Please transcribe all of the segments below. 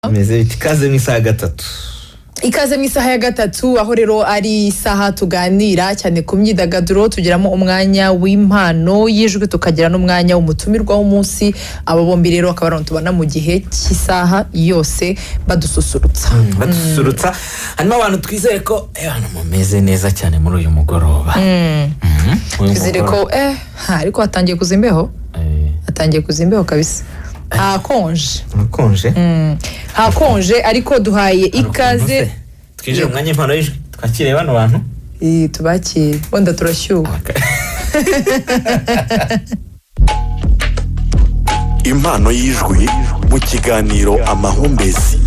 Bimeze biti? Ikaze mu isaha ya gatatu. Ikaze mu isaha ya gatatu, aho rero ari isaha tuganira cyane ku myidagaduro, tugiramo umwanya w'impano y'ijwi, tukagira n'umwanya w'umutumirwa w'umunsi. Abo bombi rero akaba ari abantu tubona mu gihe cy'isaha yose badususurutsa. Badususurutsa. Hanyuma abantu, twizere ko abantu mumeze neza cyane muri uyu mugoroba. Uyu Twizere ko mugoroba. Ariko hatangiye kuza imbeho. Hatangiye kuza imbeho kabisa, hakonje. Hakonje. Hakonje, ariko duhaye ikaze. Twinjire mu mwanya w'impano y'ijwi, twakire bano bantu. Tubakire, wenda turashyuha. Impano y'ijwi mu kiganiro Amahumbezi.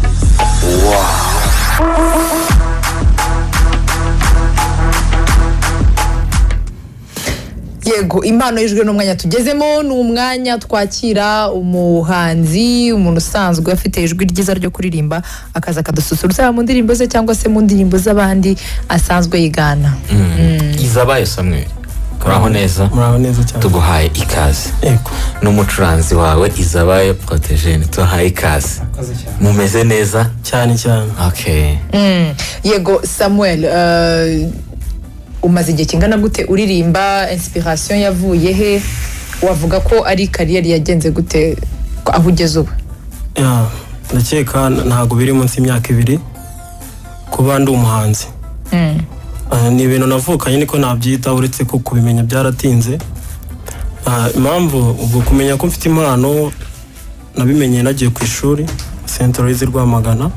Yego, impano y'ijwi ni umwanya tugezemo, ni umwanya twakira umuhanzi, umuntu usanzwe afite ijwi ryiza ryo kuririmba, akaza akadususurutsa yaba mu ndirimbo ze cyangwa se mu ndirimbo z'abandi asanzwe yigana. Izabayo Samuel, uraho neza? Muraho neza cyane. Tuguhaye ikaze. Yego. N'umucuranzi wawe Izabayo Protogene, tuhaye ikaze. Mumeze neza? Cyane cyane. Okay. Yego Samuel, umaze igihe kingana gute uririmba? Inspiration yavuye he? Wavuga ko ari carrière yagenze gute aho ugeze ubu? Yeah, ndakeka ntabwo biri munsi y'imyaka 2 kuba ndi umuhanzi. Ni ibintu navukanye, niko nabyita, uretse ko kubimenya byaratinze. Impamvu ubwo kumenya ko mfite impano nabimenye nagiye ku ishuri Saint Aloys Rwamagana,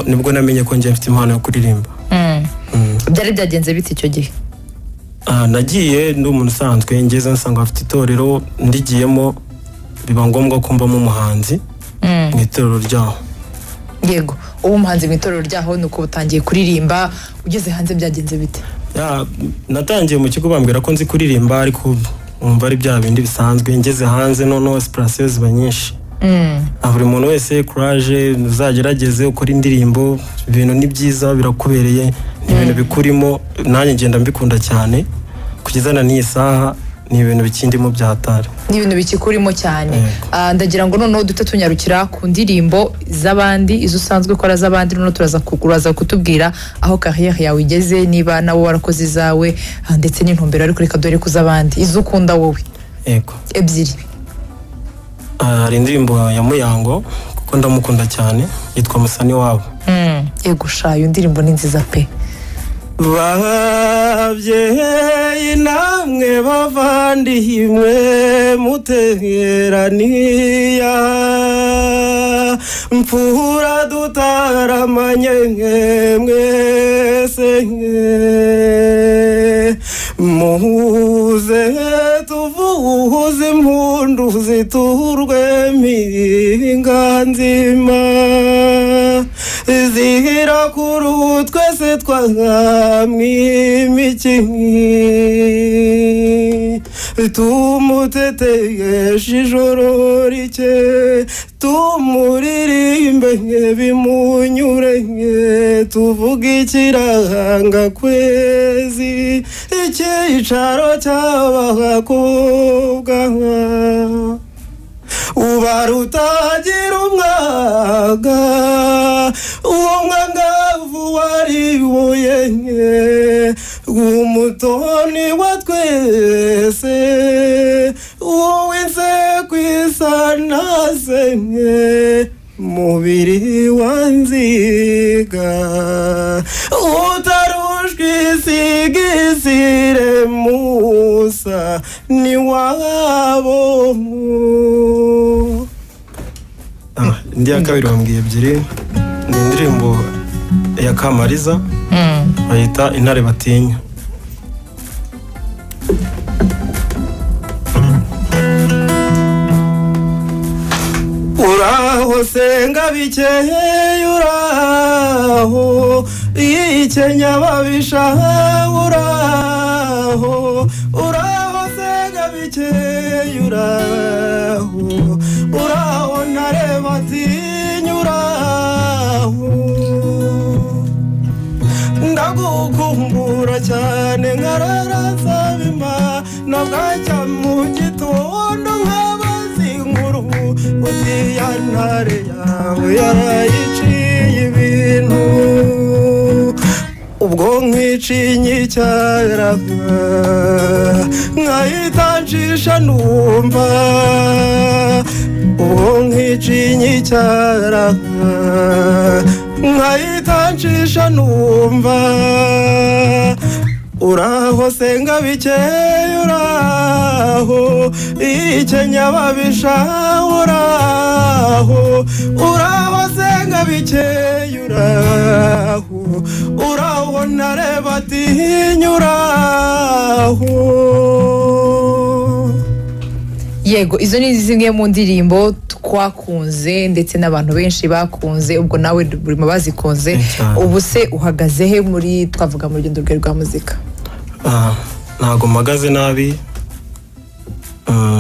nibwo namenye ko njye mfite impano yo kuririmba. Byari byagenze bite icyo gihe? Nagiye ndi umuntu usanzwe, ngeze nsanga bafite itorero, ndigiyemo biba ngombwa ko mbamo umuhanzi mu itorero ryaho. Yego, ubu umuhanzi mu itorero ryaho, ni uko utangiye kuririmba. Ugeze hanze byagenze bite? Natangiye mu kigo bambwira ko nzi kuririmba, ariko wumva ari bya bindi bisanzwe. Ngeze hanze noneho inspiration ziba nyinshi. Buri muntu wese: "Courage, uzagerageze ukore indirimbo, ibintu ni byiza, birakubereye, ni ibintu bikurimo." Nanjye ngenda mbikunda cyane kugeza na n'iyi saha, ni ibintu bikindimo bya hatari. Ni ibintu bikikurimo cyane. Yego. Ndagira ngo noneho dute tunyarukira ku ndirimbo z'abandi, izo usanzwe ukora z'abandi, noneho uraza kutubwira aho carrière yawe igeze, niba nawe warakoze izawe, ndetse n'intumbero, ariko reka dore ku z'abandi, izo ukunda wowe. Yego. Ebyiri. Hari indirimbo ya Muyango, kuko ndamukunda cyane, yitwa Musani Wabo. Yego sha, iyo ndirimbo ni nziza pe. Babyeyi namwe bavandimwe muteraniya, mfura dutaramanye mwese, muze tuvuze impundu ziturwe mpinga nzima, zihira kuri twese twamwimiki, tumutetegeshe ijoro rike, tumuririmbe bimunyure, tuvuge ikiranga kwezi, icyicaro cy'abakobwa, ubarutagira umwaga, uwo mwangavu waribuye, umutoni wa twese, uwinse kwisanase mubiri wa nziga, utarushwa isigisire musa ni wabo. Indi ya kabiri bambwiye ebyiri, ni indirimbo ya Kamariza, bayita Intare Batinya. Uraho senga bikeye, uraho ikenya babisha, uraho, uraho senga bikeye, uraho, uraho ntare batinya, uraho. Ndagukumbura cyane nkarara nsaba Imana, bwacya mu gitondo nkabaza inkuru uti Ya ntare yawe yarayiciye ibintu. Ubwo nkiciye icyara nkahita nshisha numva, ubwo nkiciye icyara nkahita nshisha numva. Uraho senga bikeye, uraho ikenya babisha, uraho, uraho senga bikeye, uraho, uraho ntareba atinya, uraho. Yego, izo ni zimwe mu ndirimbo twakunze ndetse n'abantu benshi bakunze, ubwo nawe buri mu bazikunze. Cyane. Ubu se uhagaze he muri, twavuga mu rugendo rwawe rwa muzika? Ntabwo mpagaze nabi.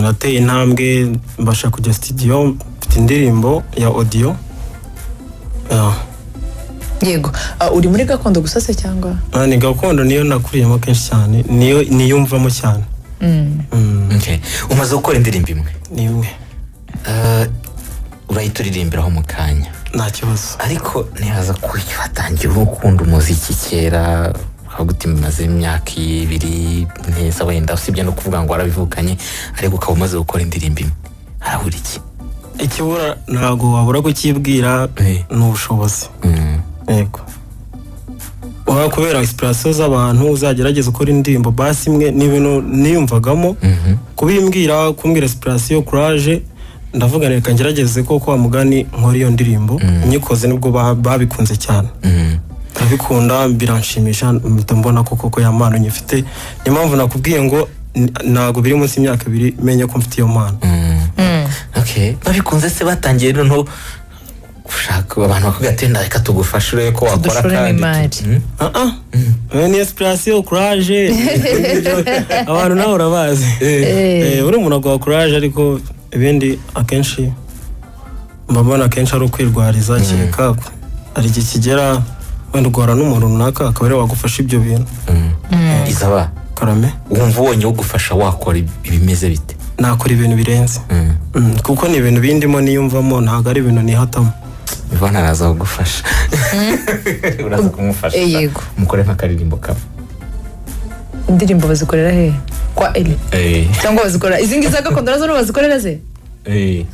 Nateye intambwe mbasha kujya studio, mfite indirimbo ya audio. Yego. Uri muri gakondo gusa se cyangwa? Ni gakondo, niyo nakuriyemo kenshi cyane, niyo niyumvamo cyane. Okay. Umaze gukora indirimbo imwe? Ni imwe. Urahita uririmbiraho mu kanya. Nta kibazo. Ariko ntibaza ko watangiye ukunda umuziki kera, ukavuga uti maze imyaka 2 neza, wenda usibye no kuvuga ngo warabivukanye, ariko ukaba umaze gukora indirimbo imwe, harabura iki? Ikibura ntabwo wabura kukibwira, ni ubushobozi. Yego. Waba kubera inspiration z'abantu, uzagerageza ukora indirimbo basi imwe, ni ibintu niyumvagamo. Kubimbwira, kumbwira inspiration, courage, ndavuga reka ngerageze koko wa mugani nkora iyo ndirimbo. Nyikoze nibwo babikunze cyane. Ndabikunda, biranshimisha, mpita mbona ko koko ya mpano nyifite. Niyo mpamvu nakubwiye ngo ntabwo biri munsi y'imyaka 2 menye ko mfite iyo mpano. Okay. Babikunze se batangiye noneho gushaka abantu bakubwira ati reka tugufashe urebe ko wakora Tudushoremo kandi imari. Ni inspiration, courage. Abantu nawe urabazi. Uri umuntu aguha courage, ariko ibindi akenshi mba mbona akenshi ari ukwirwariza, kereka hari igihe kigera wenda ugahura n'umuntu runaka akaba ariwe wagufasha ibyo bintu. Izaba Karame. Wumva ubonye ugufasha wakora ibimeze bite? Nakora ibintu birenze. Kuko ni ibintu bindimo niyumvamo, ntabwo ari ibintu nihatamo. Ivana araza kugufasha, uraza kumufasha. Yego. Mukore nk'akaririmbo kamwe. Indirimbo bazikorera he? Kwa Eli? Cyangwa bazikorera izi ngizi za gakondo nazo bazikorera ze?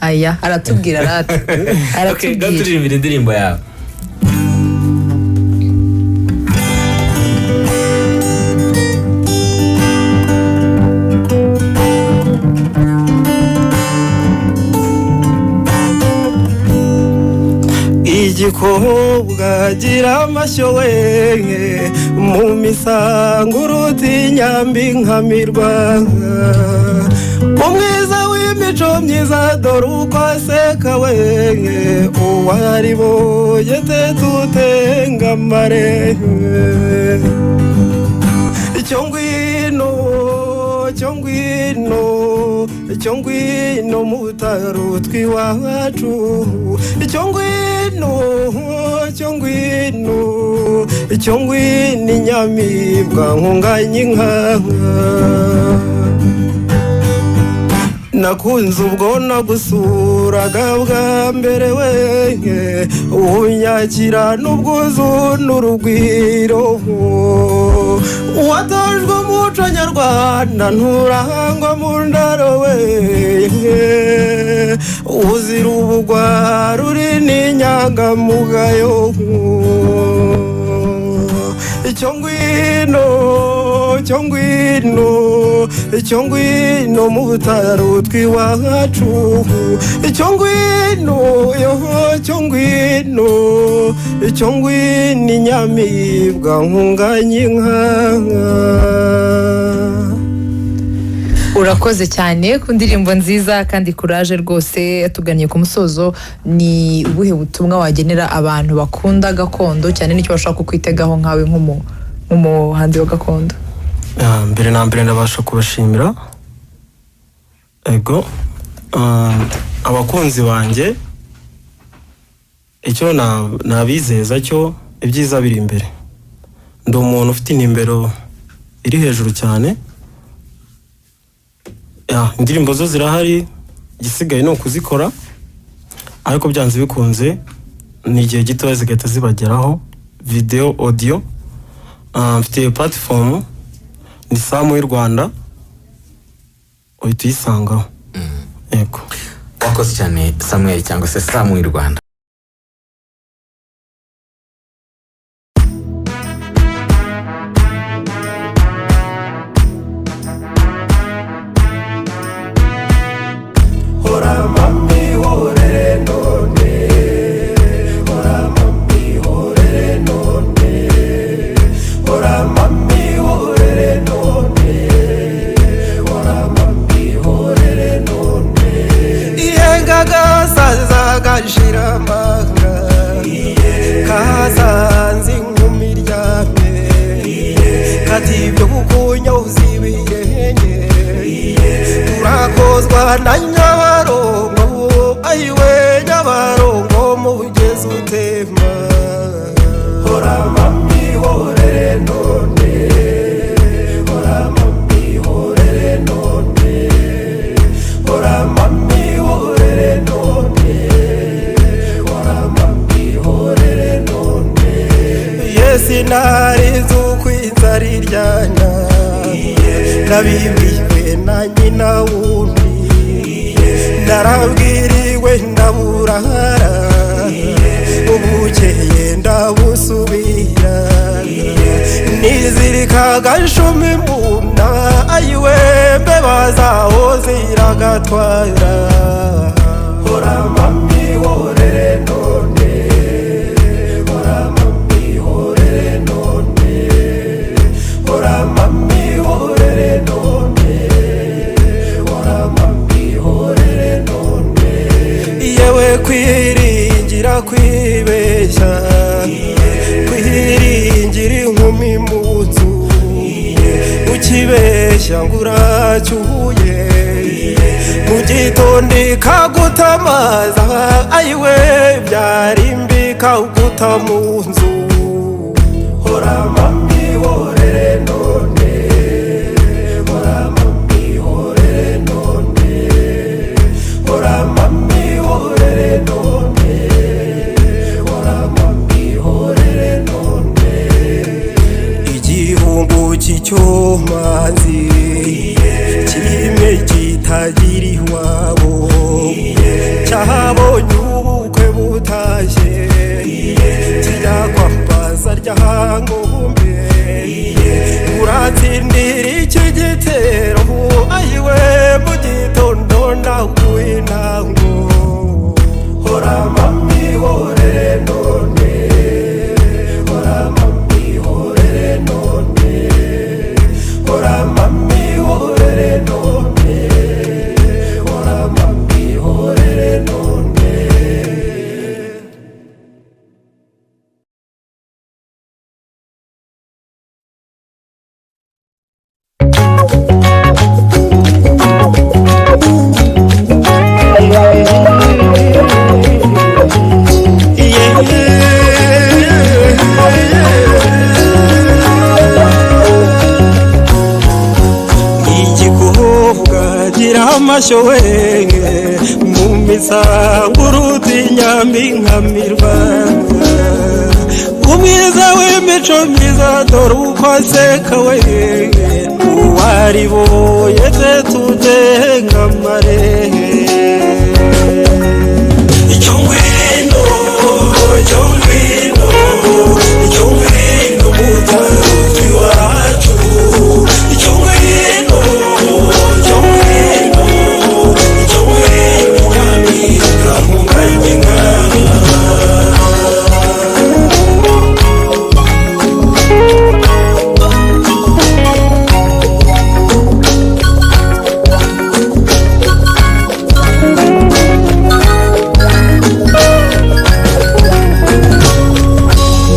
Aya aratubwira arata. Okay, Aratubwira. Gaturirimbira indirimbo yawe. Igikobwa gira amashyo we mu misango uruta inyambi nkamirwa, umwiza w'imico myiza dore uko aseka we, uwariboye tutengamare. Icyo ngwino, cyo ngwino, icyo ngwino mutaro twiwacu, icyo ngwino, cyo ngwino, icyo ngwino inyamibwa nkunganye inka. Nakunze ubwo nagusuraga bwa mbere we, unyakira n'ubwuzu n'urugwiro, watojwe umuco nyarwanda nturangwa mu ndaro we, uzira ubugwari uri n'inyangamugayo. Icyo ngwino, cyo ngwino, icyo ngwino mutaro twiwacu, icyo ngwino, cyo ngwino, icyo ngwino inyamibwa nkunganye inka. Urakoze cyane ku ndirimbo nziza kandi courage rwose. Tuganiye ku musozo, ni ubuhe butumwa wagenera abantu bakunda gakondo cyane, n'icyo bashaka kukwitegaho nkawe nk'umuhanzi wa gakondo? Mbere na mbere ndabasha kubashimira, ego, abakunzi banjye, icyo nabizeza cyo ibyiza biri imbere. Ndi umuntu ufite intumbero iri hejuru cyane. Indirimbo zo zirahari, igisigaye ni ukuzikora. Ariko byanze bikunze ni igihe gitoya zigahita zibageraho, video, audio. Mfite platform ni Samu y'u Rwanda, uhita uyisangaho. Yego. Wakoze cyane, Samuel, cyangwa se Samu y'u Rwanda. Hora mami horere none, hora mami horere none, hora mami horere none, hora mami horere none. Iyenga gasaza gashira amanga, kasanze inkumi iryamye, kati ibyo kukunyoza ibirenge, urakozwa na Nyabarongo, ayiwe Nyabarongo, mugezi utemba. Hora mami horere none, hora mami horere none, hora mami horere none, hora mami horere none. Yesi nari uko inzara iryana, nabibwiwe na nyina wundi, narabwiriwe ndaburara, ubukeye ndabusubira, nizirika agashumi mu nda, ayiwe mbeba zaho ziragatwara. Hora mami horere none, hora mami horere none, hora mami horere none, hora mami horere none. Yewe kwiringira kwibeshya, kwiringira inkumi mu nzu, ukibeshya ngo uracyuye, mu gitondo ikagutamaza, ayiwe byari mbi ikaguta mu nzu. Hora mami horere none, hora mami horere none, hora mami horere none, hora mami horere none. Igihungu cy'icyomanzi kimwe kitagira iwabo, cyabonye ubukwe butashye, kijya kwambaza Ryangombe, uratsindira iki gitero, ayiwe mu gitondo ndaguha intango. Hora mami horere none, hora mami horere none, hora mami horere none, hora mami horere none. Igikobwa gira amashyo wenge mu misango uruta inyambi nkamirwa, umwiza w'imico myiza, dore uko aseka we, uwariboye tutengamare. Icyo ngwino, icyo ngwino, icyo ngwino mutaruti wacu, icyo ngwino, icyo ngwino, icyo ngwino nkamira nkunganye.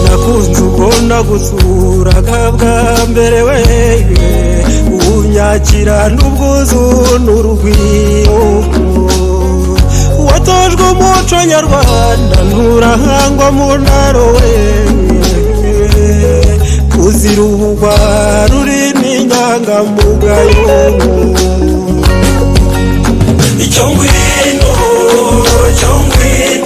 Nakunze ubwo nagusuraga bwa mbere we, unyakira n'ubwuzu n'urugwiro, watojwe umuco nyarwanda, nturahangwa mu ntaro we, uzira ubugwa ruri n'inyangamugayo. Icyo ngwino, icyo ngwino.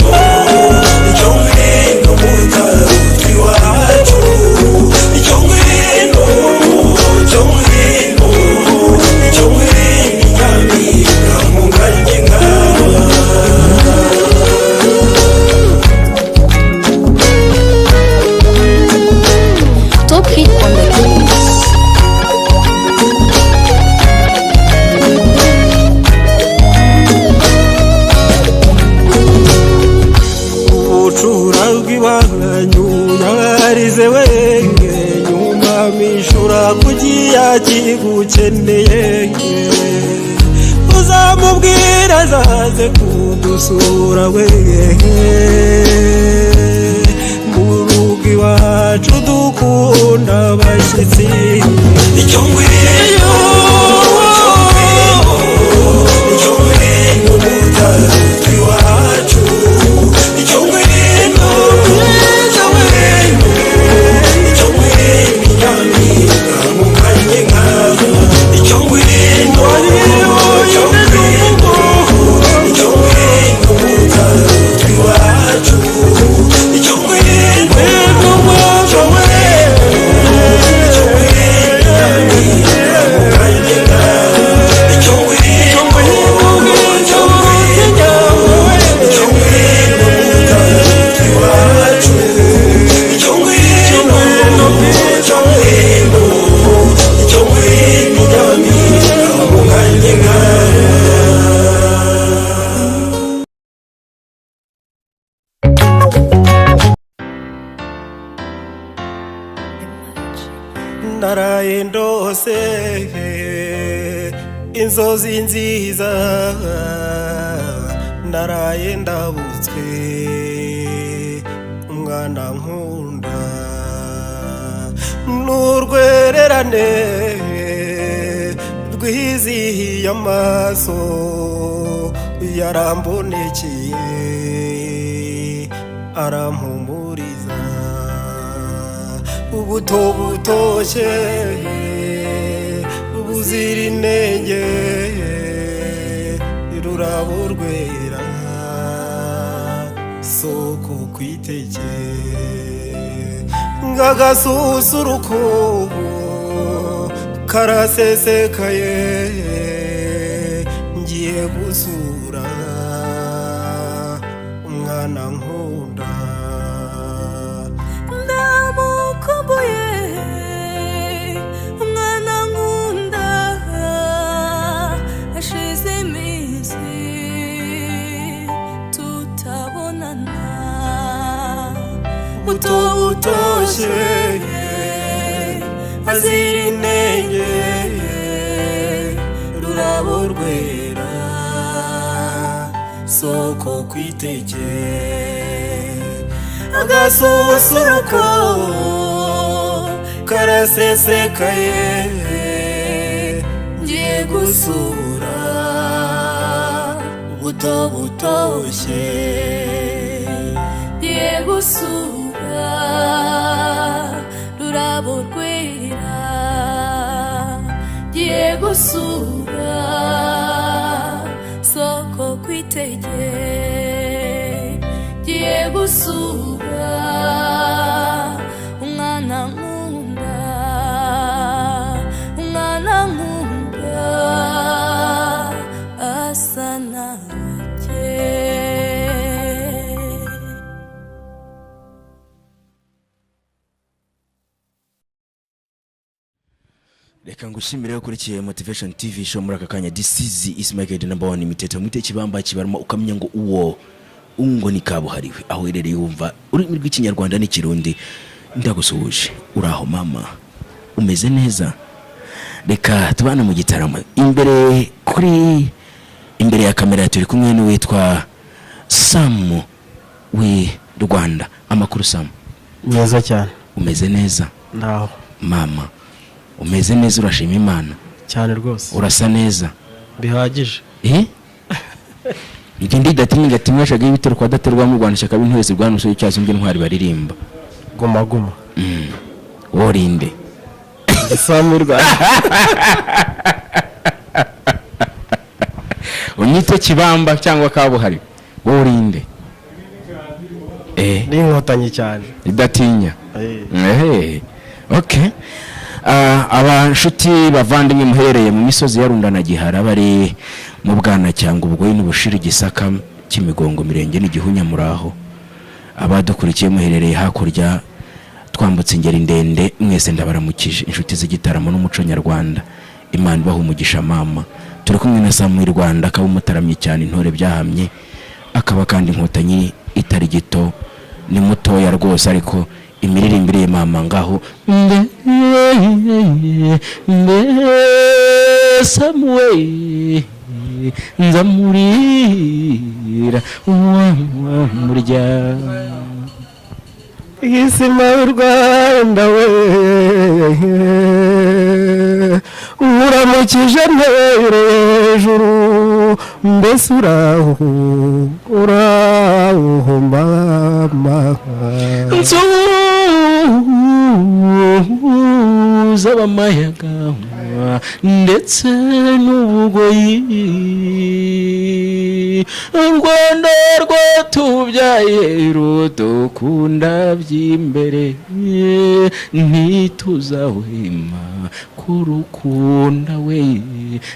Bucura bw'iwanyu yarize wenge, nyuma mishura kugiya kigukeneye. Uzamubwira azaze kudusura we, mu rugo iwacu dukunda abashyitsi. Icyo ngwino, icyo ngwino, mutarutwa iwacu. Icyo ngwino, icyo ngwino, icyo ngwino, nyampinga mukanye nkawe. Icyo ngwino, icyo ngwino, icyo ngwino, mutarutwa iwacu. Icyo ngwino, icyo ngwino, icyo ngwino, nyampinga mukanye nkawe. Icyo ngwino, icyo ngwino, icyo ngwino, mutarutwa iwacu. Icyo ngwino, icyo ngwino, icyo ngwino, nyampinga mukanye nkawe. Naraye ndose inzozi nziza, naraye ndabutswe umwana nkunda n'urwererane rwizihiye amaso, yarambonekeye arampumuriza. Ubuto butoshye buzira inenge, rurabo rwera soko kwiteke, ngagasusuruko karasesekaye, ngiye gusura umwana nkunda. Ndamukumbuye umwana nkunda, hashize iminsi tutabonana. Buto butoshye azira inenge, rurabo rwera soko kwiteke, agasusuruko karasesekaye, ngiye gusura buto butoshye. Ngiye gusura rurabo rwera, ngiye gusura soko kwitege, ngiye gusura umwana nkunda, umwana nkunda asa nanjye. Reka ngushimire ukurikiye Motivation TV Show muri aka kanya. This is Ismail, the number one imitator. Mwite kibamba kibarimo, ukamenya ngo uwo ungo ni kabuhariwe aho uherereye wumva ururimi rw'Ikinyarwanda n'Ikirundi. Ndagusuhuje, uraho mama, umeze neza? Reka tubane mu gitaramo. Imbere kuri imbere ya kamera turi kumwe n'uwitwa Sam w'i Rwanda. Amakuru, Sam? Neza cyane. Umeze neza? Ndaho. Mama, umeze neza, urashima Imana? Cyane rwose. Urasa neza. Bihagije. Eh, njye ndi datinga gatimwa shaga ibitero kwa daterwa mu Rwanda, shaka b'intwezi rwa nusuri cyazo mbye ntwari baririmba. Guma guma. Worinde. Igisambu Rwanda. Unyite kibamba cyangwa kabuhari, worinde, eh. Ni inkotanyi cyane. Idatinya. Eh. Ehe, okay. Abashuti bavandimwe muherereye mu misozi ya Runda na Gihara, bari mu Bwana cyangwa Ubwoyi n'Ubushiri, Gisaka, Kimigongo, Mirenge n'Igihunya, muraho. Abadukurikiye muherereye hakurya twambutse ingeri ndende, mwese ndabaramukije, inshuti z'igitaramo n'umuco nyarwanda. Imana ibaha umugisha. Mama, turi kumwe na Samuel Rwanda, akaba umutaramyi cyane, intore byahamye, akaba kandi inkotanyi itari gito. Ni mutoya rwose, ariko imiririmbire ye, mama, ngaho mbe mbe Samuel nzamurira wa murya. Isima y'u Rwanda we, uramukije ntere hejuru, mbese uraho uraho mama? Nzuza abamayaga ndetse n'ubugoyi, u Rwanda rwatubyaye rudukunda by'imbere, ntituzahwema kurukunda we.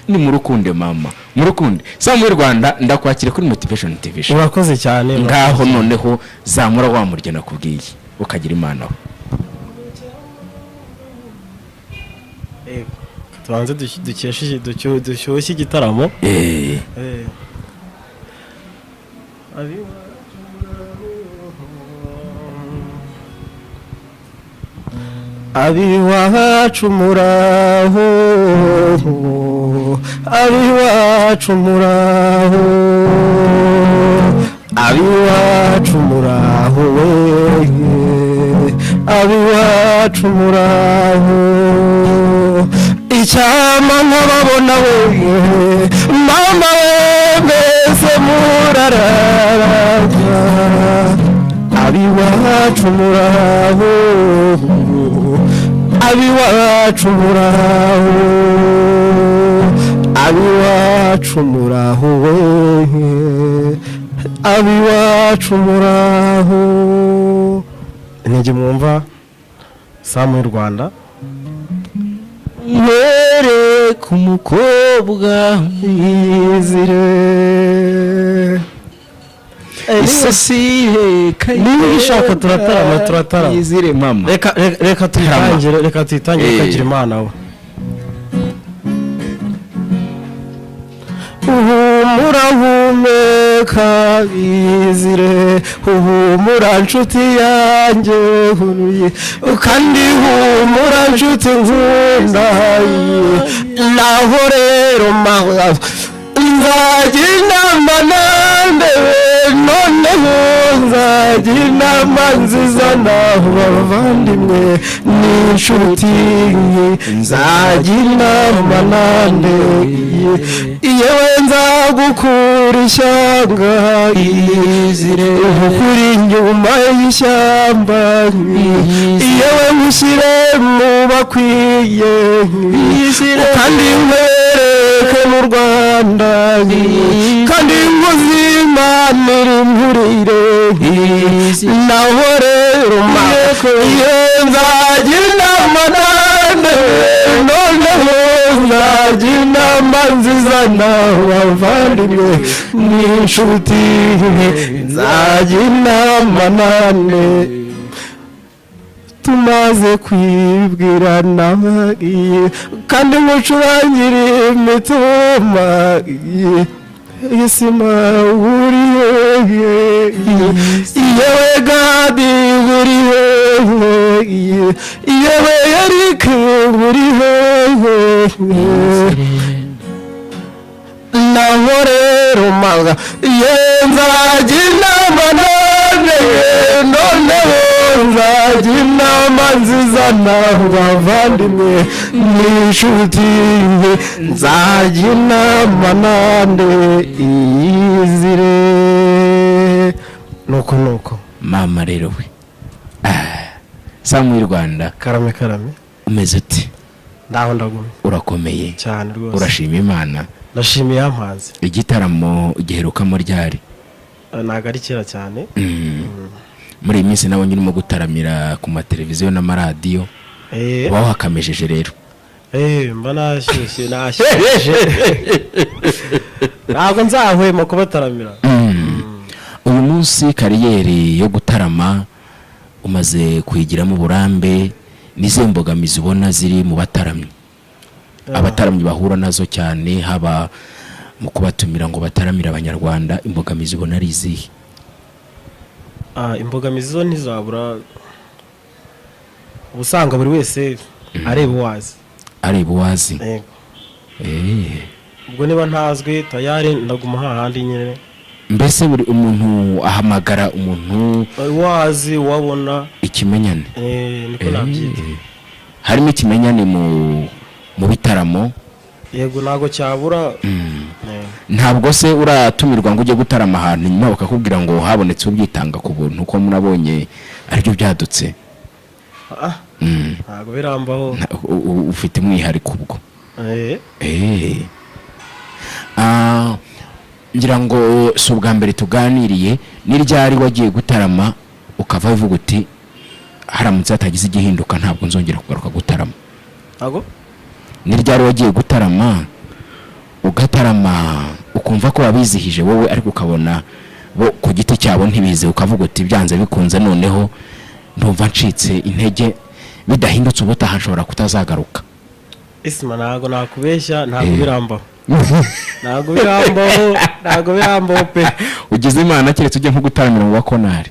Ni murukunde mama, murukunde. Samu y'u Rwanda, ndakwakira kuri Motivation TV Show. Urakoze cyane. Ngaho noneho zamura wa murya nakubwiye, ukagira Imana we. Tubanze dukeshe dushyushye igitaramo. Abiwacu muraho, abiwacu muraho, abiwacu muraho we, abiwacu muraho. Icyama nkababona we, mama we, mbese murarara? Abiwacu muraho, abiwacu muraho, abiwacu muraho we, abiwacu muraho. Intege mwumva, Samu y'u Rwanda. Mpere ku mukobwa. Yizire. Isasiye. Niba ubishaka turatarama, turatarama. Yizire mama. Reka tuyitangire, reka tuyitangire. Ukagira Imana we. Uhumura humeka bizire, uhumura nshuti yanjye huruye, kandi humura nshuti nkunda. Naho rero mawe nzajya inama nandebe, noneho nzajya inama nziza naho bavandimwe n'inshuti, nzajya inama nande. Yewe nzagukura ishyanga Yizire. Ukuri inyuma y'ishyamba, yewe mushyire mu bakwiye, kandi nkwereke mu Rwanda, kandi nkuzimanire imvurire. Naho rero iyo nzajya inama nande, noneho nzajya inama nziza nawe bavandimwe n'inshuti, nzajya inama nande. Tumaze kwibwirana, kandi ngucurangire imitoma, isima uri hehe? Yewe Gadi uri hehe? Yewe Erike uri hehe? Naho rero maga ye nzajya inama none, noneho nzajya inama nziza naho bavandimwe n'inshuti, nzajya inama nande. Iyizire Nuko nuko. Mama rero we. Ah, Samu y'u Rwanda. Karame, karame. Umeze ute? Ndaho ndagumye. Urakomeye? Cyane rwose. Urashima Imana? Ndashimiye yampanze. Igitaramo giherukamo ryari? Ntabwo ari kera cyane. Muri iyi minsi nabonye urimo gutaramira ku mateleviziyo n'amaradiyo. Uba wakamejeje rero. Mba nashyushye, nashyushye, ntabwo nzahwema kubataramira. Uyu munsi career yo gutarama umaze kuyigiramo uburambe, n'izihe mbogamizi ubona ziri mu bataramyi, abataramyi bahura nazo cyane, haba mu kubatumira ngo bataramire Abanyarwanda? Imbogamizi ubona ari izihe? Imbogamizi zo ntizabura, uba usanga buri wese areba uwazi. Areba uwazi. Yego. Ubwo niba ntazwi, tayari ndaguma hahandi nyine. Mbese buri umuntu ahamagara umuntu uwazi, uwabona. Ikimenyane. Niko nabyita. Harimo ikimenyane mu bitaramo. Yego, ntabwo cyabura. Ntabwo se uratumirwa ngo ujye gutarama ahantu, nyuma bakakubwira ngo habonetse ubyitanga ku buntu, ko murabonye aribyo byadutse? Ah, ntabwo birambaho. Ufite umwihariko ubwo. Ngira ngo si ubwa mbere tuganiriye. Ni ryari wagiye gutarama ukava uvuga uti haramutse hatagize igihinduka ntabwo nzongera kugaruka gutarama? Ntabwo. Ni ryari wagiye gutarama, ugatarama ukumva ko wabizihije wowe, ariko ukabona bo ku giti cyabo ntibize, ukavuga uti byanze bikunze noneho ndumva ncitse intege, bidahindutse ubutaha nshobora kutazagaruka? Isima, ntabwo nakubeshya, ntabwo birambaho, ntabwo birambaho, ntabwo birambaho pe. Ugize Imana, keretse ujye nko gutaramira mu bakonari.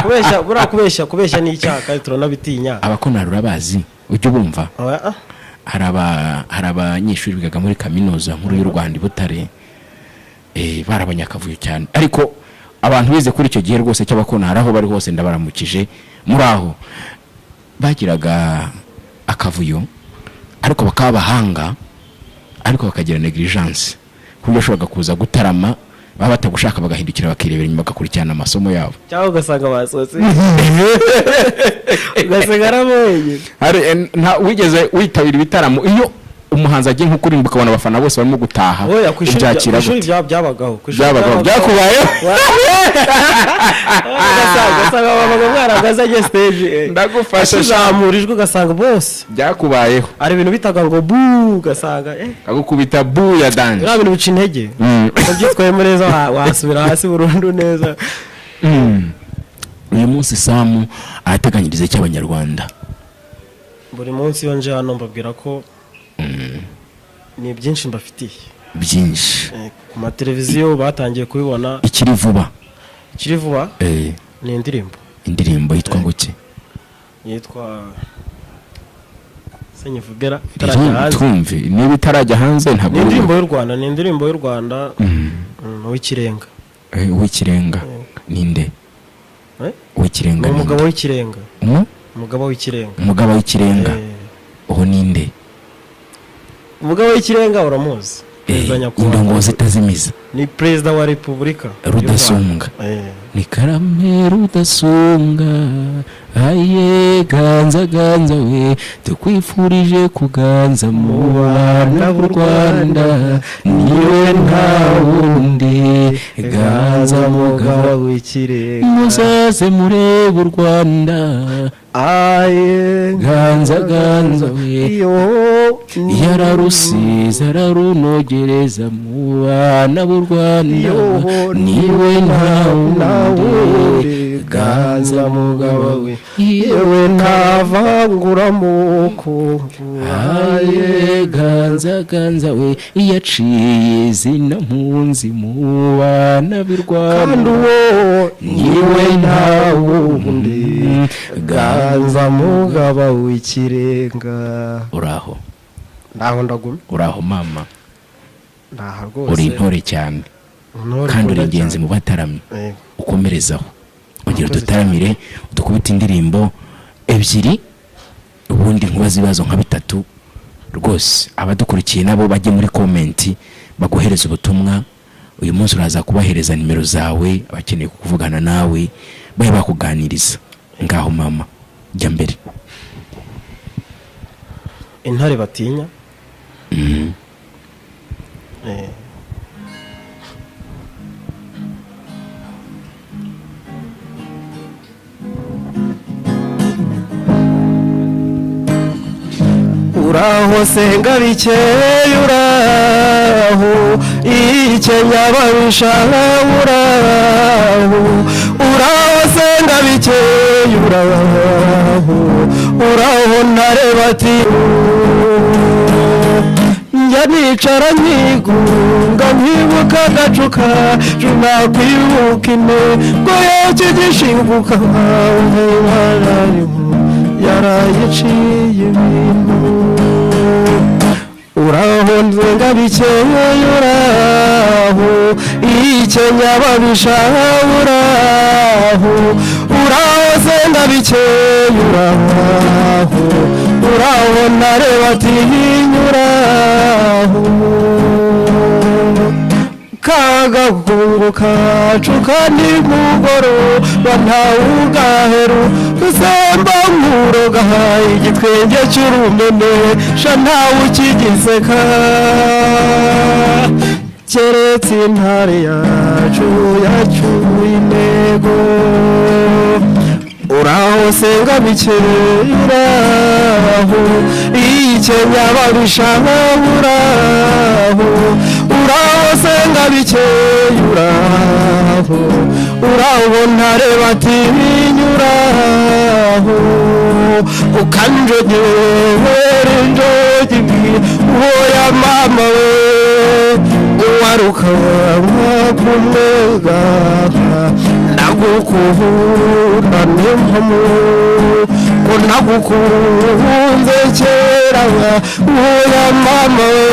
Kubeshya, buriya kubeshya ni icyaha kandi turanabitinya. Abakonari urabazi? Ujya ubumva? Oya, ah. Hari abanyeshuri bigaga muri Kaminuza Nkuru y'u Rwanda i Butare, bari abanyakavuyo cyane, ariko abantu bize kuri icyo gihe rwose cy'abakonari, aho bari hose ndabaramukije, muri aho bagiraga akavuyo ariko bakaba abahanga, ariko bakagira negligence, ku buryo bashoboraga kuza gutarama, baba batagushaka bagahindukira bakirebera inyuma, bagakurikirana amasomo yabo. Cyangwa ugasanga basohotse, ugasanga wenyine. Hari nta wigeze witabira ibitaramo, iyo umuhanzi agiye nko kuririmba ukabona abafana bose barimo gutaha? Oya, ku ishuri Ubyakira ku ishuri gute? Byabagaho ku ishuri. Byabagaho, byakubayeho? Ugasanga babaga mwaragaze agiye stage, Ndagufasha sha. akizamura ijwi ugasanga bose Byakubayeho? Hari ibintu bitaga ngo bu, ugasanga Agukubita bu ya danje. Biriya bintu bica intege. Ubyitwayemo neza wasubira hasi burundu neza. Uyu munsi Samu arateganyiriza icyo Abanyarwanda? Buri munsi iyo nje hano mbabwira ko ni byinshi mbafitiye. Byinshi. Ku mateleviziyo batangiye kubibona. Ikiri vuba? Ikiri vuba ni indirimbo. Indirimbo yitwa ngo ki? Yitwa senyivugera, itarajya hanze. Twumve niba itarajya hanze ntabwo. Ni indirimbo y'u Rwanda, ni indirimbo y'u Rwanda, w'ikirenga. Uw'ikirenga ninde? Eh? Uw'ikirenga Ni umugabo ninde? w'ikirenga. Umugabo w'ikirenga. Umugabo w'ikirenga. Uwo ninde? Umugabo w'ikirenga uramuzi? Perezida nyakubahwa. Indongozi itazimiza. Ni Perezida wa Repubulika y'u Rwanda. Rudasumbwa. Ni karame Rudasumbwa, aye ganza ganza we, tukwifurije kuganza mu bana b'u Rwanda, niwe nta wundi, ganza mugabo w'ikirenga. Muzaze murebe u Rwanda. Aye. Ganza ganza we. Yo. Yararusize ararunogereza mu bana b'u Rwanda. Yo. Niwe nta wundi, ganza mugabo we, yewe ntavangura-moko. Aye ganza ganza we, yaciye izina mpunzi mu bana b'i Kandi Rwanda. Uwo niwe nta wundi, ganza mugabo w'ikirenga. Uraho? Ndaho, ndagumye. Uraho mama? Ndaha rwose. Uri intore cyane. Intore Kandi uri nkunda ingenzi cyane. mu bataramyi. Yego. Ukomerezaho, ongera Murakoze. udutaramire, udukubite indirimbo ebyiri, ubundi nkubaze ibibazo nka bitatu rwose. Abadukurikiye nabo bajye muri comment baguhereza ubutumwa. Uyu munsi uraza kubahereza nimero zawe, abakeneye kuvugana nawe babe bakuganiriza. Ngaho mama, jya mbere. Intare batinya. Uraho senga bikeye, uraho ikenya babisha, uraho, uraho senga bikeye, uraho, uraho ntare bati Njya nicara nkigunga, nkibuka agacuka, nakwibuka intego yakigishinguka, yarayiciye ibintu. Uraho nzenga bikeye, uraho ikenya babisha, uraho, uraho senga bikeye, uraho, uraho nareba atinya, uraho kagakungu kacu kandi mugoroba ntawugaheru usemba nkuroga igitwenge cy'urumene sha ntawe ukigiseka keretse intare yacu yacyuye intego. Uraho senga bikeye, uraho ikenya babisha, uraho, uraho senga bikeye, uraho, uraho ntare batinya, uraho ukanjogera injogi uhoya mama we uwaruka kumwega ndagukunda n'impamo ko nagukunze kera uhoya mama we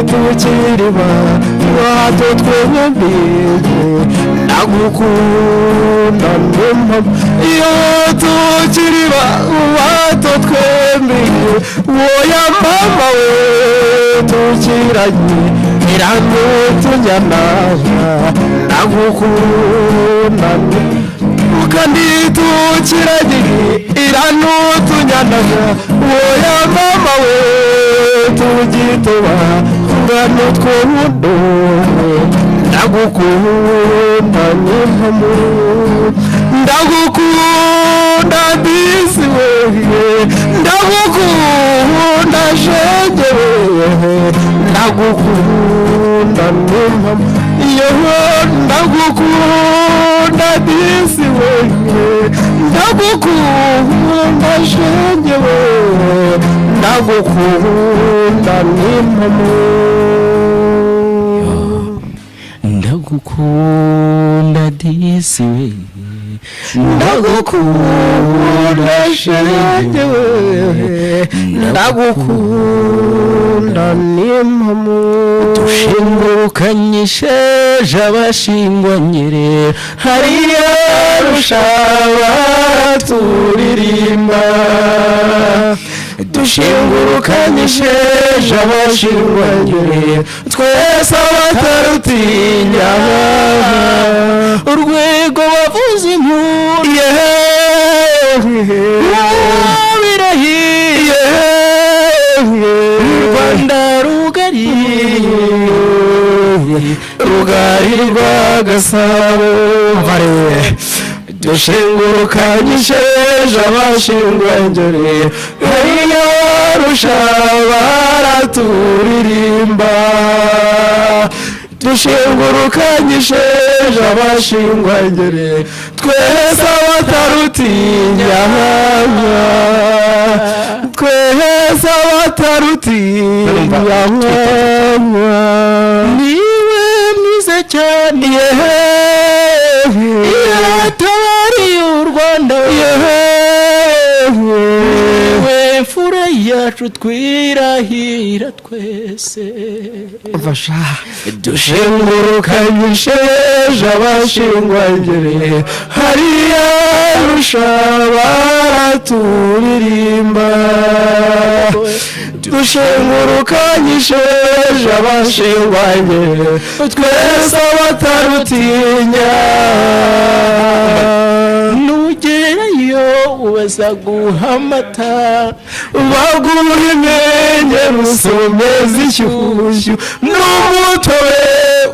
tukiri bato twembi ndagukunda n'impamo iyo tukiri bato twembi uhoya mama we tukiranye irangutujyana ndagukunda kandi tukiranye iranutunyana woya mama we tugituba ngano twundo ndagukunda n'impamo ndagukunda disi wehe ndagukunda shenge wehe ndagukunda n'impamo iyo ndagukunda disi wehe ndagukunda shenge wehe ndagukunda n'impamo ndagukunda disi we ndagukunda shenge wehe ndagukunda n'impamo. Dushingukanyisheje abashingwanyere hariya rushaba turirimba dushingurukanyisheje abashingwanyere twese abatarutinya urwego bavuza inkuru birahiye Rwanda rugari rugari rwa Gasabo dushingurukanyisheje abashingwangere hariya rushaba turirimba dushingurukanyisheje abashingwangere twese abatarutinya twese abatarutinya niwe mwiza cyane yatabariye u Rwanda niwe mfura yacu twirahira twese. Dushingurukanyisheje abashingwangere hariya rushaba turirimba dushingurukanyisheje abashingwangere twese abatarutinya nugerayo ubazaguha amata baguha imenge rusomeza ishyushyu n'umutobe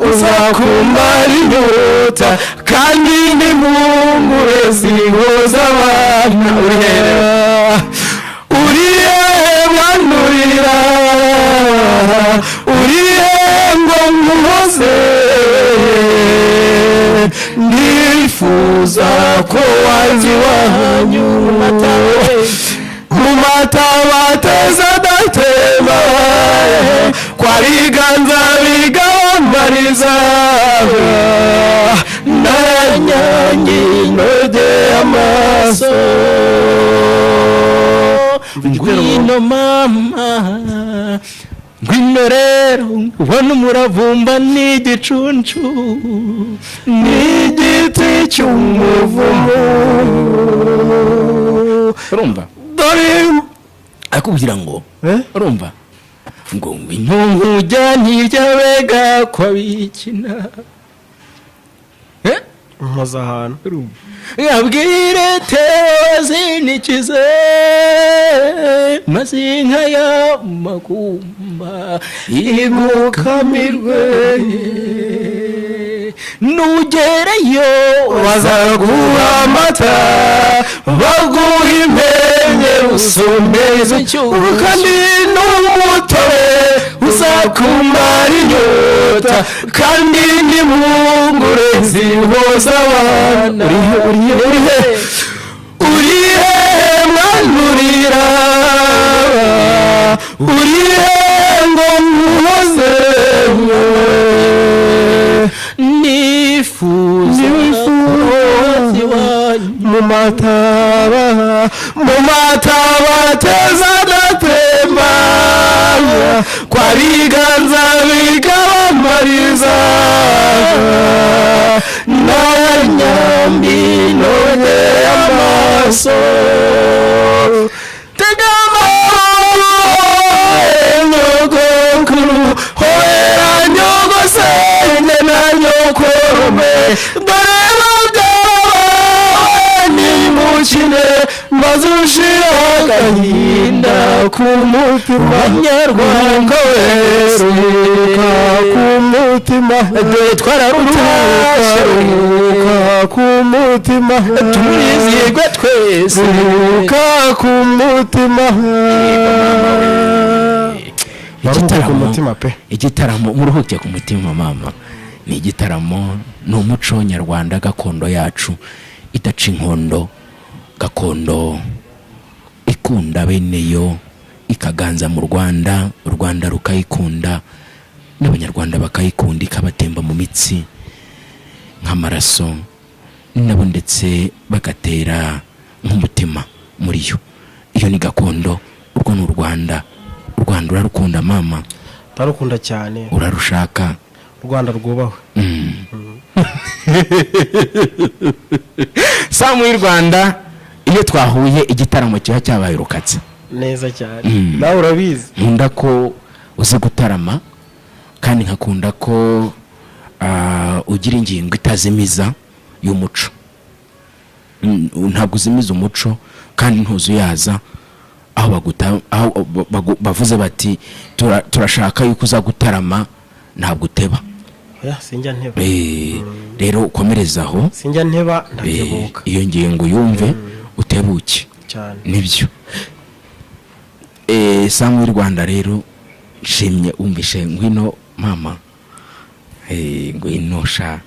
uzakumara inyota kandi n'impungure zihoza abana uriye mwanurira uriye ngo nkuhoze ndifuza ko wazi iwanyu mu mata bateza adatemba. adatemba, kwa biganza bigabamariza, nanyange inogeye amaso. Ngwino mama, ngwino rero ubona umuravumba n'igicuncu n'igiti cy'umuvumo. Urumva? Dore Akubwira ngo Eh? Urumva ngo ngwino nkujyane iryabega kwa bikina. Eh? Nkoza ahantu. Yabwire tezinikize maze inka ya makumba igukamirwe, nugereyo bazaguha amata, baguha impenye usomeze, kandi n'umutobe uzakumara inyota, kandi n'impungure zihoza abana. Urihe, urihe, urihe, urihe mwanurira, urihe ngo nkuhoze? Nifuza Nifuza mu mataba, mu mataba ateza adatemba, kwa biganza bigabamariza, na nyambi nogeye amaso. Tega amaboko nyogokuru, hobera nyogosenge na nyokorume, dore babyara nimukine, maze ushira agahinda ku mutima. Banyarwanda wese, ruhuka ku mutima, dore twararutashye, ruhuka ku mutima, turizihirwe twese, ruhuka ku mutima. Baruhuke ku mutima pe. Igitaramo muruhuke ku mutima mama ni igitaramo, ni umuco nyarwanda, gakondo yacu idaca inkondo, gakondo ikunda bene yo, ikaganza mu Rwanda, u Rwanda rukayikunda n'Abanyarwanda bakayikunda, ikabatemba mu mitsi nk'amaraso, nabo ndetse bagatera nk'umutima muri yo. Iyo ni gakondo, urwo ni u Rwanda. U Rwanda urarukunda mama? Ndarukunda cyane. Urarushaka? U Rwanda rwubahwe. Samu y'u Rwanda, iyo twahuye igitaramo kiba cyabaye urukatsa. Neza cyane. Nawe urabizi. Nkunda ko uzi gutarama, kandi nkakunda ko ugira ingingo itazimiza y'umuco. Ntabwo uzimiza umuco kandi ntuzuyaza aho baguta, aho bavuze bati turashaka yuko uza gutarama, ntabwo uteba. Oya, sinjya nteba. Rero ukomereze aho. Sinjya nteba, ndatebuka. Iyo ngingo yumve, utebuke. Cyane. Nibyo. Samu y'u Rwanda rero, nshimye wumvishe ngwino mama. Ngwino sha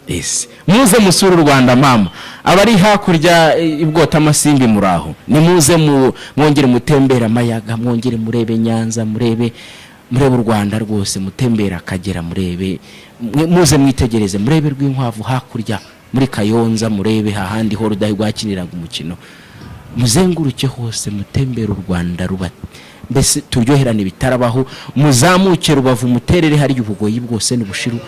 ese muze musure u Rwanda mama. Abari hakurya ibwota amasimbi, muraho, nimuze mwongere mutembere amayaga, mwongere murebe Nyanza, murebe u Rwanda rwose, mutembere Akagera, murebe muze mwitegereze, murebe Rwinkwavu hakurya muri Kayonza, murebe hahandi ho Rudahigwa yakiniraga umukino, muzenguruke hose, mutembere u Rwanda, ruba mbese turyoherane bitarabaho. Muzamuke Rubavu, muterere hariya ubugoyi bwose n'ubushiru,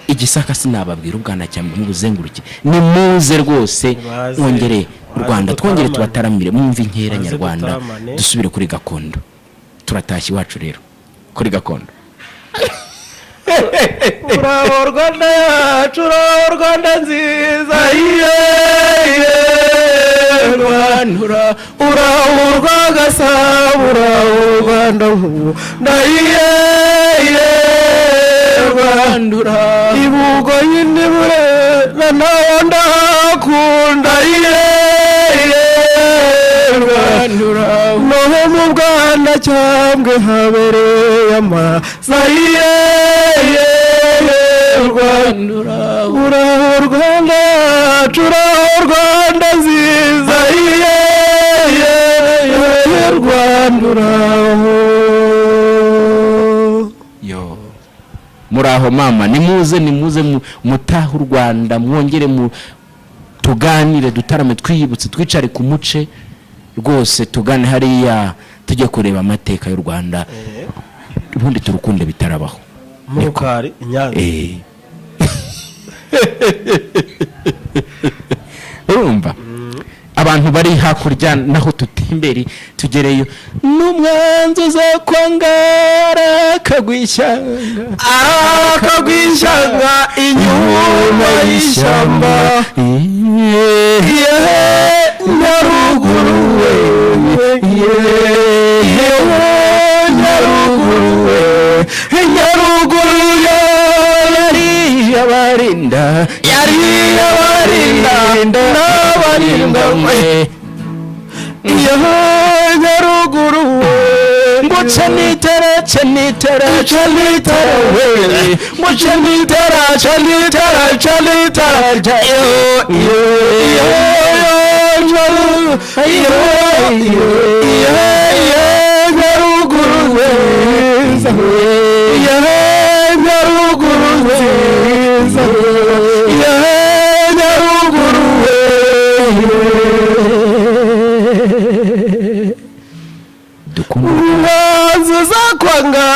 Igisaka, sinababwira Ubwanacyambwe, mubuzenguruke. Nimuze rwose. Baze, mwongere u baze Rwanda twongere dutaramane. tubataramire, mwumve inkera Baze nyarwanda. dutaramane. Dusubire kuri gakondo, turatashye iwacu rero kuri gakondo. Uraho Rwanda yacu, uraho Rwanda nziza, iye Rwanda, uraho Rwagasabo, uraho Rwanda nkunda, iye Rwanda, ibugoyi n'iburera nawo ndahakunda, iye Rwanda, noho mu Bwana cyambwe habereye amaza, iye Rwanda, uraho Rwanda yacu, uraho Rwanda nziza, iye Rwanda, uraho. Muraho mama, nimuze, nimuze mutahe u Rwanda, mwongere mu tuganire, dutarame, twiyibutse, twicare ku muce rwose, tugane hariya, tujye kureba amateka y'u Rwanda, ubundi turukunde bitarabaho. Mu Rukari i Nyanza. Urumva abantu bari hakurya naho tutembere, tugereyo n'umwanzi uzakwangara akagwishyanga, akagwishyanga inyuma y'ishyamba. Yehe Nyaruguru we, yehe Nyaruguru we, Nyaruguru yari abarinda, yari abarinda n'abarinda we, yehe Nyaruguru we. Ngo canitara, canitara, canitara we, ngo canitara, canitara, canitara, yo yo yo yo yo yo yo Nyaruguru we, yo Nyaruguru nziza, yo Nyaruguru we. Dukunde. Umwanzi uzakwanga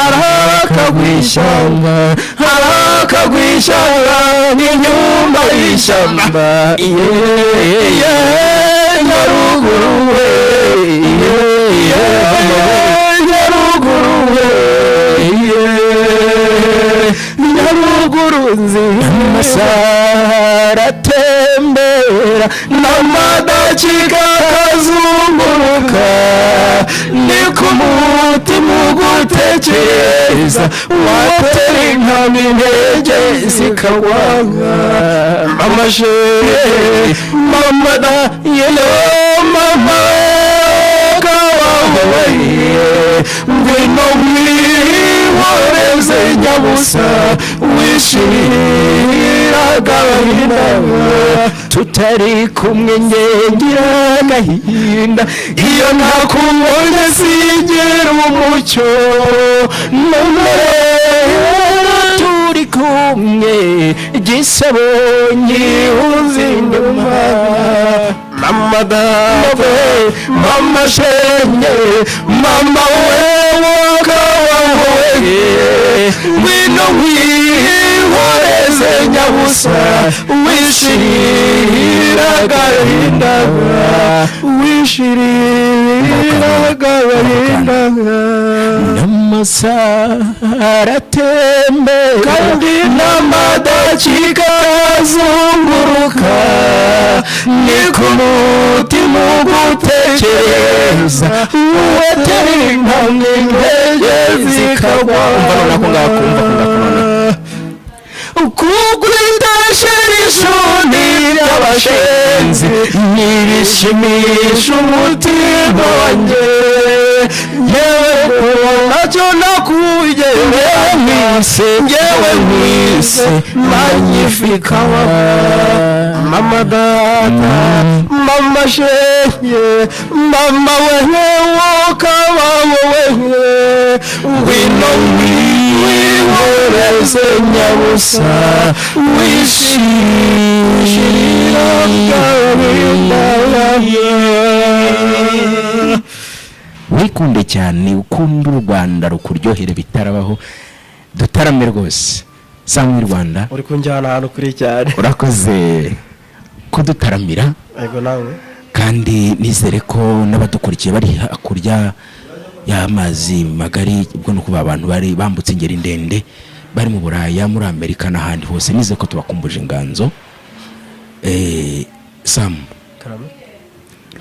arakagwishyanga, arakagwishyanga inyuma y'ishyamba. Iye Nyaruguru we, iye Nyaruguru we, iye Nyaruguru nziza. Amasaha aratembera n'amadakika akazunguruka, ni ku mutima ugutekereza, watera inkami intege zikagwanga. Mama chérie, mama da yelo, mama kawabaye, ngwino wihoreze nyabusa wishirira agahinda. Tutari kumwe ngengira agahinda, iyo ntakubonye singira umucyo, none turi kumwe gisabonye uzinduma. Mama data, mama shenge, mama wewe kawawe, ngwino wihoreze nyabusa wishirira agahinda, wishirira agahinda. N'amasaha aratembera kandi n'amadakika azunguruka, ni ku mutima ugutekereza, watera intambwe intege zikagwa. Umva noneho ako ngako, umva ako ngako noneho. Kugwindashira ishuri ry'abashenzi ntibishimisha umutima wanjye, yewe ntacyo nakugerera, ngewe mwise magnifica. Mama data, mama shenge, mama wewe ukaba wowe, ngwino wihoreze nyabusa wishirira agahinda. Wikunde cyane, ukunde u Rwanda rukuryohere bitarabaho, dutarame rwose Samu w'i Rwanda. Uri kunjyana ahantu kure cyane. Urakoze kudutaramira. Yego, nawe. Kandi nizere ko n'abadukurikiye bari hakurya y'amazi magari, ubwo ni ukuvuga abantu bari bambutse ingeri ndende, bari mu Buraya, muri Amerika n'ahandi hose, nizere ko tubakumbuje inganzo. Samu, Karame.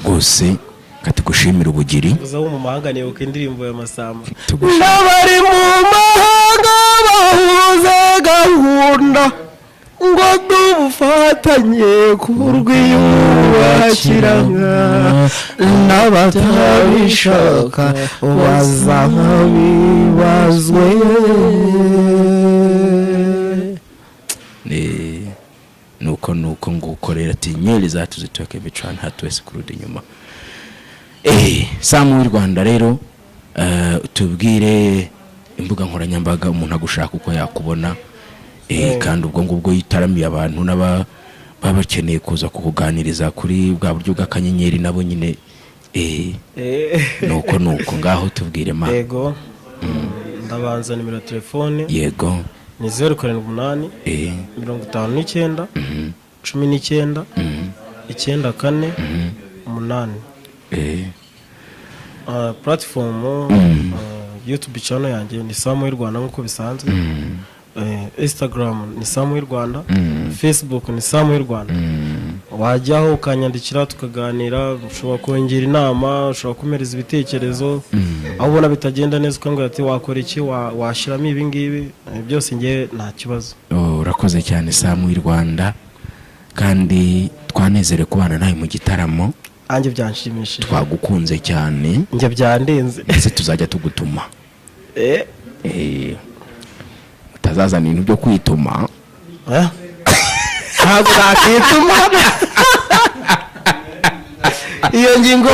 rwose katugushimira ubugiri. Uza wo mu mahanga nibuka indirimbo ya Masamba. Tugushimira. N'abari mu mahanga bahuze gahunda ngo dubufatanye kurwiyubakirana, n'abatabishaka bazabibazwe. Nuko nguko rero, ati nywele zacu zitoke vichwani, hatuwezi kurudi nyuma. Samu w'i Rwanda rero, tubwire. Imbuga nkoranyambaga, umuntu agushaka uko yakubona, kandi ubwo ngubwo yitaramiye abantu n'aba baba bakeneye kuza kukuganiriza kuri bwa buryo bw'akanyenyeri nabo nyine, nuko ngaho tubwire ma. Yego, ndabanza nimero ya telefone. Yego. Ni 078 59 19 94 8. Platform, YouTube channel yanjye ni Samu y'u Rwanda nk'uko bisanzwe. Instagram ni Samu y'u Rwanda, Facebook ni Samu y'u Rwanda. Wajyaho ukanyandikira tukaganira, ushobora kongera inama, ushobora kumereza ibitekerezo, aho ubona bitagenda neza ukambwira ati wakora iki, washyiramo ibi ngibi. Byose ngewe nta kibazo. Oh, urakoze cyane Samu y'u Rwanda, kandi twanezerewe kubana nawe mu gitaramo. Anjye byanshimishije. Twagukunze cyane. Njye byandenze. Ndetse tuzajya tugutuma. Utazazana ibintu byo kwituma. Eh? Ntabwo nakituma iyo ngingo.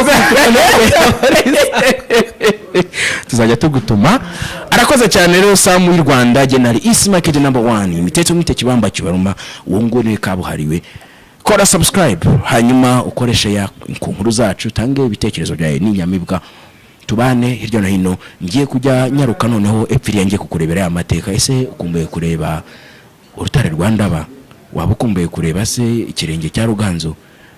Tuzajya tugutuma. Arakoze cyane rero Samu y'u Rwanda. Genari Isma Kid number one, imiteto mwite kibamba kibaruma, uwo nguwo niwe kabuhariwe. Kora subscribe, hanyuma ukoreshe ya ku nkuru zacu, utange ibitekerezo byawe n'inyamibwa, tubane hirya no hino. Ngiye kujya nyaruka noneho epfiriya, ngiye kukurebera ya mateka. Ese ukumbuye kureba urutare rwa Ndaba? Waba ukumbuye kureba se ikirenge cya Ruganzu?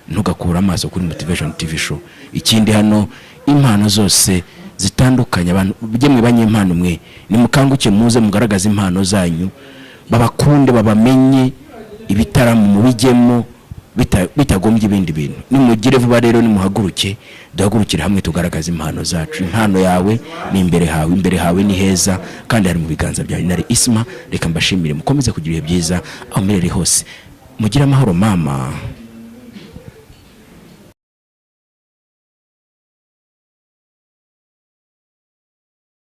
Ntugakure amaso kuri Motivation TV Show. Ikindi, hano impano zose zitandukanye, abantu mwe banyempano mwe, nimukanguke muze mugaragaze impano zanyu, babakunde, babamenye, ibitaramo mubijyemo bitagombye ibindi bintu. Nimugire vuba rero, nimuhaguruke, duhagurukire hamwe tugaragaze impano zacu. Impano yawe ni imbere hawe, imbere hawe ni heza kandi hari mu biganza byawe. Nari Isma, reka mbashimire, mukomeze kugira ibihe byiza aho muherereye hose, mugire amahoro mama.